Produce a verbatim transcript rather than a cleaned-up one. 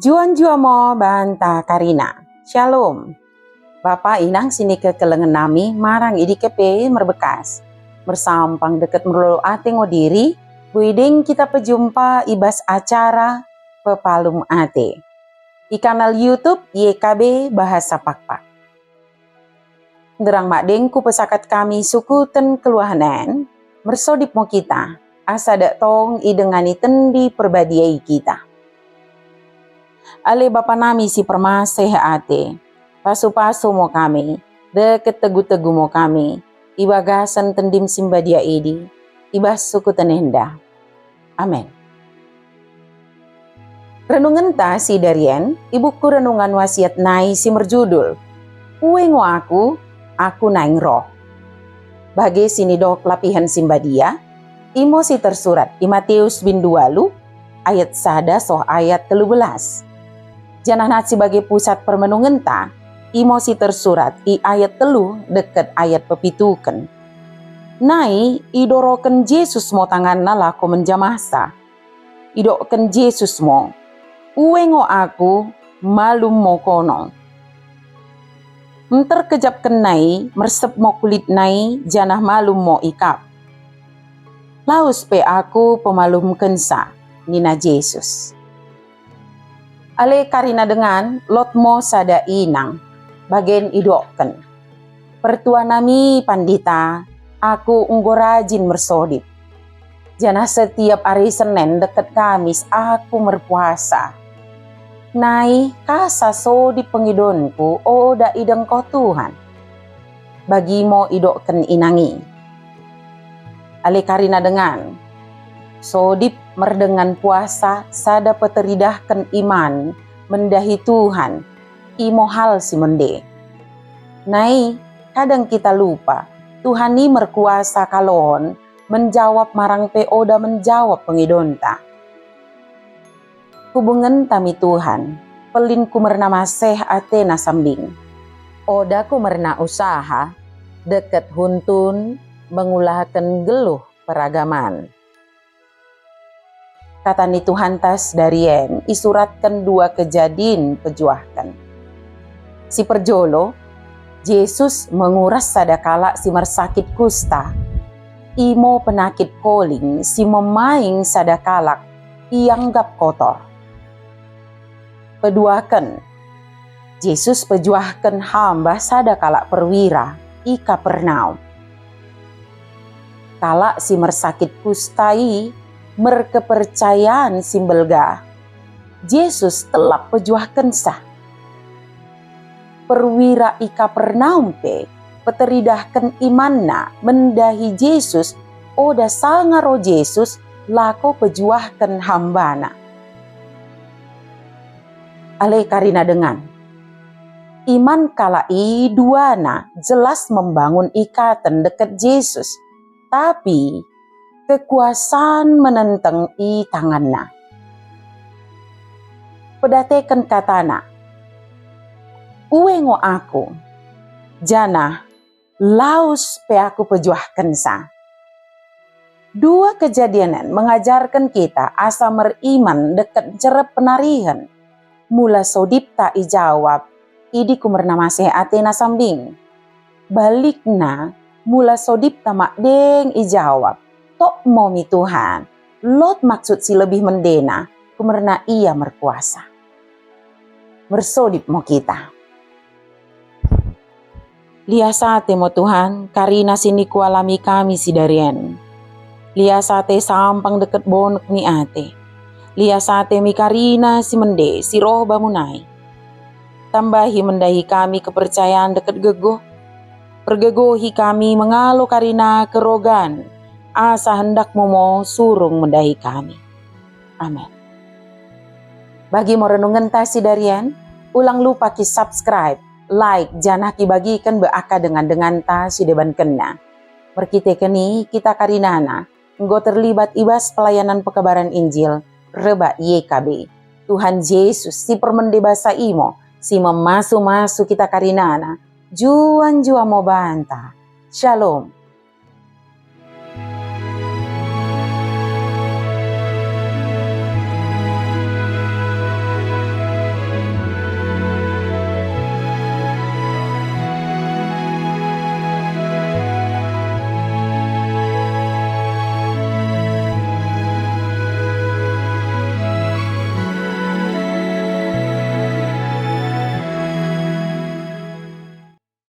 Njuah-njuah mo banta karina. Shalom. Bapa inang si nikekelengen nami marang i dike pe merbekas. Mersampang deket merlolo ate ngo diri, buiding kita pejumpa i bas acara Pepalum Ate. I kanal YouTube Y K B Bahasa Pakpak. Nderang madeng kupesakat kami sukuten keluahen en, mersodip mo kita, asa dak tong idengani Tendi Perbadia i kita. Ale Bapa nami si permaseh ate, pasu-pasu mo kami, deket tegu-tegu mo kami, i bagasen Tendim si mbadia idi, i bas sukuten enda. Amen. Renungenta si darien i buku Renungan Wasiat nai si merjudul, "Ue ngo Aku, Aku naing roh." Bage si nidok lapihen si mbadia, imo si tersurat i Matius bindu walu ayat sada soh ayat telu belas. Janah nat si bage pusat permenungenta, imo si tersurat i ayat telu deket ayat pepituken. Nai idoroken Jesus mo tanganna lako menjamahsa. Idokken Jesus mo, "Ue ngo Aku, malum mo kono." Mter kejapken nai, mersep mo kulit nai, janah malum mo ikap. "Lawes pe Aku pemalumkensa," nina Jesus. Ale karina dengan, lot mo sada inang, bagen idokken, "Pertua nami Pandita, aku enggo rajin mersodip. Janah setiap ari Senen deket Kamis aku merpuasa. Nai kasa sodip pengidonku oda idengkoh Tuhan?" Bagi mo idokken inang i. Ale karina dengan, sodip merdengan puasa sada peteridahken iman mendahi Tuhan, imo hal si mende. Nai, kadang kita lupa, Tuhan i merkuasa kalon menjawab marang pe oda menjawab pengidonta. Kubengenta mi Tuhan, pelin kumerna maseh ateNa sambing. Oda kumerna usaha, deket huntun, mengulaken geluh peragaman. Kata ni Tuhanta si darien isuratken dua kejadin pejuahken. Si perjolo, Jesus menguras sada kalak si mersakit kusta. Imo penakit koling si memaing sada kalak ianggap kotor. Peduaken, Jesus pejuahken hamba sada kalak perwira i Kapernaum. Kalak si mersakit kusta i merkepercayan si mbelgah. Jesus telap pejuahkensa. Perwira i Kapernaum pe peteridahken imanna mendahi Jesus, oda sanga ro Jesus lako pejuahken hambana. Ale karina dengan, iman kalak i duana jelas membangun ikaten deket Jesus, tapi kekuasan menenteng i tanganNa. Pedateken kataNa, "Ue ngo Aku, janah lawes pe Aku pejuahkensa." Dua kejadin en mengajarken kita asa meriman deket ncerep penarihen. Mula sodipta ijawab, idi kumerna maseh ateNa sambing. Balikna, mula sodipta mak deng ijawab, "Tok mo mi Tuhan, lot maksud si lebih mendena, kumerna Ia merkuasa." Mersodip mo kita. Lias ate mo Tuhan, karina si nikualami kami si darien. Lias ate sampang deket bonek ni ate. Lias ate mi karina si mende si roh Bamu nai. Tambahi mendahi kami kepercayan deket gegoh. Pergegohi kami mengalo karina kerogan, asa hendakMu mo surung mendahi kami. Amen. Bagi mo renungenta si darien, ulang lupa ki subscribe, like, janah kibagiken be aka dengan-denganta si debankenna. Merkiteken i kita karinana enggo terlibat i bas pelayanan pekabaran Injil rebak Y K B. Tuhan Jesus si permende basa imo, si memasu-masu kita karinana, njuah-njuah mo banta. Shalom.